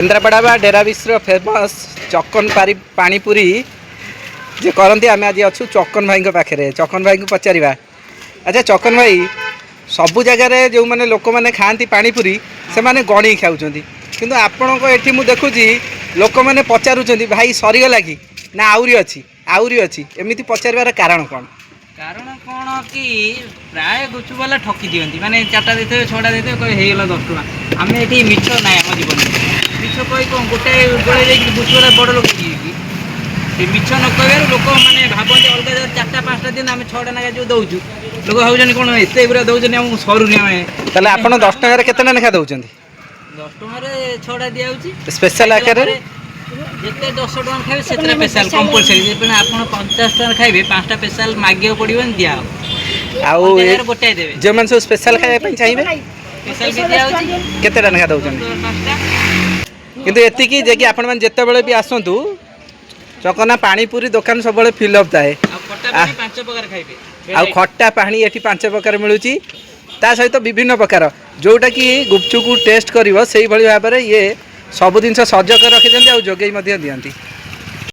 କେନ୍ଦ୍ରାପଡ଼ା ବା ଡେରାବିଶର ଫେମସ୍ ଚକନ ପାରି ପାଣିପୁରୀ ଯେ କରନ୍ତି, ଆମେ ଆଜି ଅଛୁ ଚକନ ଭାଇଙ୍କ ପାଖରେ। ଚକନ ଭାଇଙ୍କୁ ପଚାରିବା। ଆଚ୍ଛା ଚକନ ଭାଇ, ସବୁ ଜାଗାରେ ଯେଉଁମାନେ ଲୋକମାନେ ଖାଆନ୍ତି ପାଣିପୁରୀ, ସେମାନେ ଗଣିକି ଖାଉଛନ୍ତି। କିନ୍ତୁ ଆପଣଙ୍କ ଏଠି ମୁଁ ଦେଖୁଛି ଲୋକମାନେ ପଚାରୁଛନ୍ତି, ଭାଇ ସରିଗଲା କି ନା ଆହୁରି ଅଛି, ଆହୁରି ଅଛି? ଏମିତି ପଚାରିବାର କାରଣ କ'ଣ? କାରଣ କ'ଣ କି ପ୍ରାୟ ଗୁପଚୁପ ବାଲା ଠକି ଦିଅନ୍ତି। ମାନେ ଚାରିଟା ଦେଇଥିବେ, ଛଅଟା ଦେଇଥିବେ, କହିବେ ହେଇଗଲା 10 ଟଙ୍କା। ଆମେ ଏଠି ମିଛ ନାହିଁ ଆମ ଜୀବନରେ। ମିଛ କହି କ'ଣ ଗୋଟେ ଗୋଳେଇ ଦେଇକି ଗୁପଚୁପ ବାଲା ବଡ଼ ଲୋକ ହେଇଯିବେ କି? ସେ ମିଛ ନ କହିବାରୁ ଲୋକ ମାନେ ଭାବନ୍ତି, ଅଲଗା ଜାଗାରେ ଚାରିଟା ପାଞ୍ଚଟା ଦିନ, ଆମେ ଛଅଟା ନାଖା ଯେଉଁ ଦେଉଛୁ, ଲୋକ ଭାବୁଛନ୍ତି କ'ଣ ଏତେ ଗୁଡ଼ା ଦେଉଛନ୍ତି, ଆମକୁ ସରୁନି ଆମେ। ତାହେଲେ ଆପଣ 10 ଟଙ୍କାରେ କେତେଟା ଲେଖା ଦେଉଛନ୍ତି? 10 ଟଙ୍କାରେ ଛଅଟା ଦିଆହେଉଛି। ସ୍ପେଶାଲ ଆକାରରେ? ଯେତେ 10 ଟଙ୍କା ଖାଇବେ, ସେଥିରେ ସ୍ପେଶାଲ କମ୍ପଲସରି। ଯେତେବେଳେ ଆପଣ 50 ଟଙ୍କା ଖାଇବେ, ପାଞ୍ଚଟା ସ୍ପେଶାଲ ମାଗିବାକୁ ପଡ଼ିବନି, ଦିଆହେବ। ଆଉ ଅଲଗା ଜାଗାରେ ଗୋଟାଏ ଦେବେ। ଯେଉଁମାନେ ସବୁ ସ୍ପେଶାଲ ଖାଇବା ପାଇଁ ଚାହିଁବେ? ସ୍ପେଶାଲ ବି ଦିଆହେଉଛି। କେତେଟା ଲେଖା ଦେଉଛନ୍ତି? ପାଞ୍ଚଟା। କିନ୍ତୁ ଏତିକି ଯେ କି ଆପଣମାନେ ଯେତେବେଳେ ବି ଆସନ୍ତୁ, ଚକନା ପାଣିପୁରୀ ଦୋକାନ ସବୁବେଳେ ଫିଲ୍ଅପ୍ ଥାଏ। ଆଉ ଖଟା ପାଣି ପାଞ୍ଚ ପ୍ରକାର ଖାଇବେ। ଆଉ ଖଟା ପାଣି ଏଠି ପାଞ୍ଚ ପ୍ରକାର ମିଳୁଛି। ତା ସହିତ ବିଭିନ୍ନ ପ୍ରକାର ଯେଉଁଟାକି ଗୁପଚୁପକୁ ଟେଷ୍ଟ କରିବ, ସେଇଭଳି ଭାବରେ ଇଏ ସବୁ ଜିନିଷ ସଜ କରି ରଖିଛନ୍ତି ଆଉ ଯୋଗେଇ ମଧ୍ୟ ଦିଅନ୍ତି।